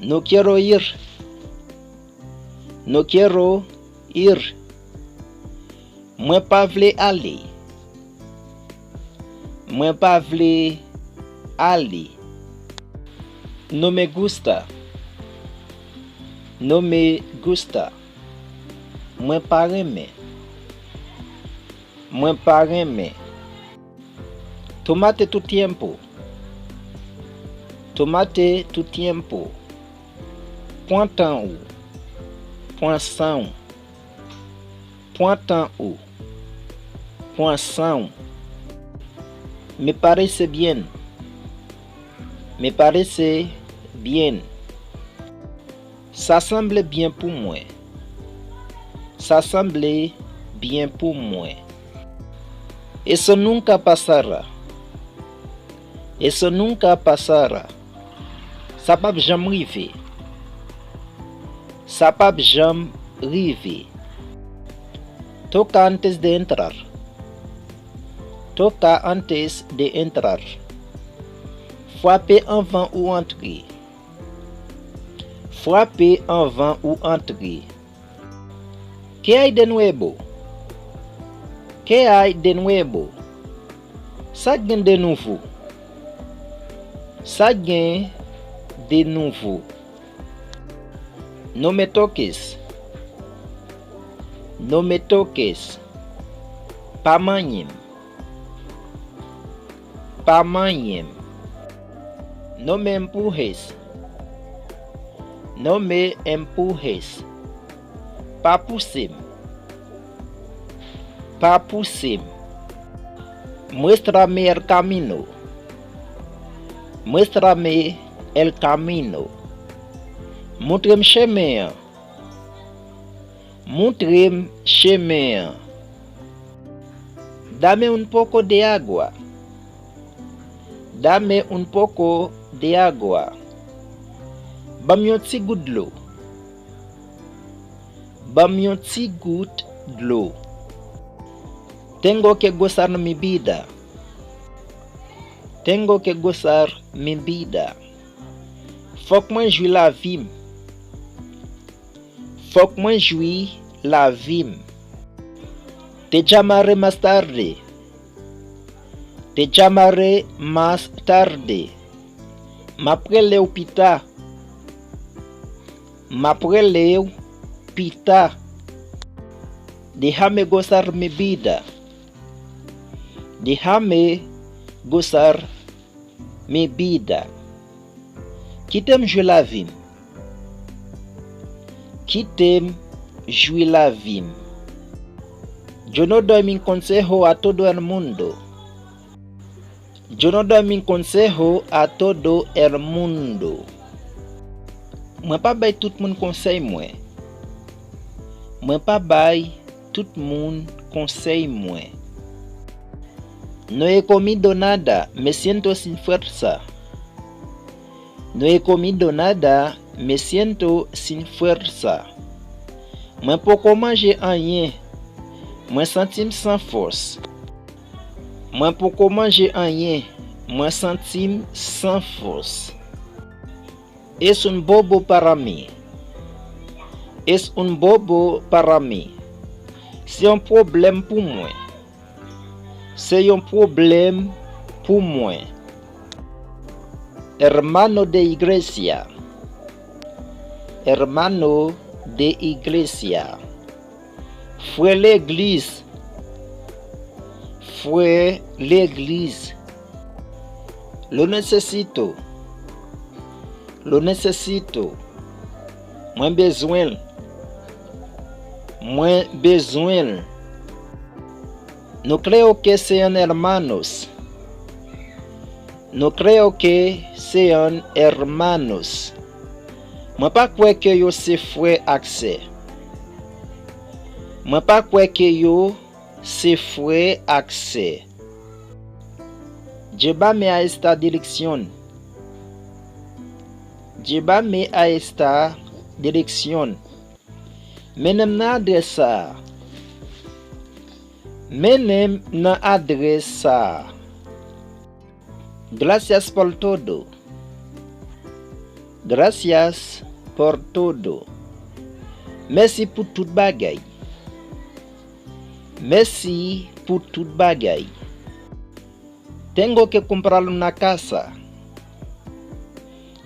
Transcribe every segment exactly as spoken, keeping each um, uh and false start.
No quiero ir. No quiero ir. Mwen pa vle ale. Mwen pa vle ale. No me gusta. No me gusta. Mwen pa renmen. Mwen pa renmen. Tómate tu tiempo. Tómate tu tiempo. Pran tan ou. Pran san w. Pran tan ou. Pran san w. Me parece bien. Me parece bien. Sa sanble byen pou mwen. Sa sanble byen pou mwen. Eso nunca pasará. Eso nunca pasará. Sa p ap janm rive. Sa p ap janm rive. Toca antes de entrar. Toca antes de entrar. Frape anvan ou antre. Frape anvan ou antre. ¿Qué hay de nuevo? ¿Qué hay de nuevo? Sa gen de nouvo? Sa gen de nouvo? No me toques. No me toques. Pa manyen m. Pa manyen m. No me empujes. No me empujes. Pa pouse m. Pa pouse m. Muéstrame el camino. Muéstrame el camino. Montre m chemen an. Montre m chemen an. Dame un poco de agua. Dame un poco de agua. Ban m yon ti gout dlo. Ban m yon ti gout dlo. Tengo que gozar mi vida. Tengo que gozar mi vida. Fòk mwen jwi lavi m. Fòk mwen jwi lavi m. Te llamaré más tarde. Te llamaré más tarde. M ap rele w pita. M ap rele w pita. Déjame gozar mi vida. Déjame gozar mi vida. Kite m jwi lavi m. Kite m jwi lavi m. Yo no doy mi consejo a todo el mundo. Yo no doy mi consejo a todo el mundo. Mwen pa bay tout moun konsèy mwen. Mwen pa bay tout moun konsèy mwen. No he comido nada, me siento sin fuerza. No he comido nada, me siento sin fuerza. Mwen poko manje anyen. Mwen santi m san fòs. Mwen poko manje anyen. Mwen santi m san fòs. Es un bobo para mí. Es un bobo para mí. Se yon pwoblèm pou mwen. Se yon pwoblèm pou mwen. Hermano de iglesia. Hermano de iglesia. Frè legliz. Frè legliz. Lo necesito. Lo necesito. Mwen bezwen l. Mwen bezwen l. No creo que sean hermanos. No creo que sean hermanos. Mwen pa kwè ke yo se frè ak sè. Mwen pa kwè ke yo se frè ak sè. Llévame a esta dirección. Llévame a esta dirección. Mennen m nan adrès sa a. Mennen m nan adrès sa a. Gracias por todo. Gracias por todo. Mèsi pou tout bagay. Mèsi pou tout bagay. Tengo que comprar una casa.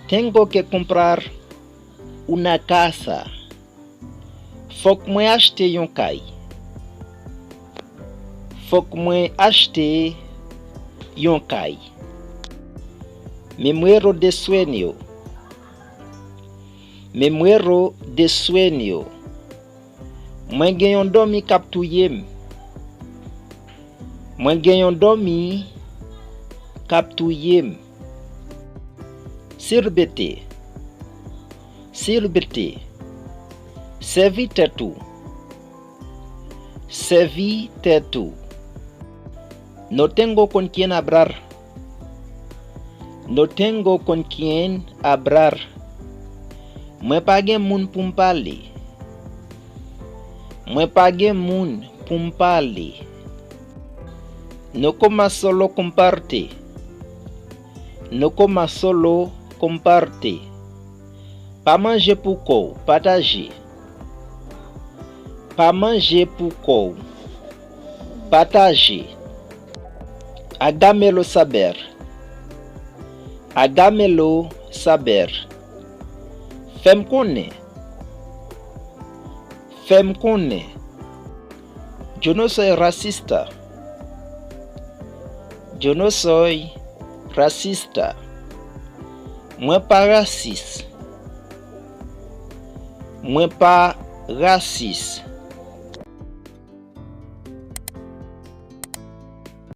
Tengo que comprar una casa. Fòk mwen achte yon kay. Fòk mwen achte yon kay. Me muero de sueño. Me muero de sueño. Mwen gen yon dòmi k ap touye m. Mwen gen yon dòmi k ap touye m. Sírvete. Sírvete. Sèvi tèt ou. Sèvi tèt ou. No tengo con quién hablar. No tengo con quién hablar. Mwen pa gen moun pou m pale. Mwen pa gen moun pou m pale. No comas, solo comparte. No comas, solo comparte. Pa manje pou kò w, pataje. Pa manje pou kò w, pataje. Hágamelo saber. Hágamelo saber. Fè m konnen. Fè m konnen. Yo no soy racista. Yo no soy racista. Mwen pa rasis. Mwen pa rasis.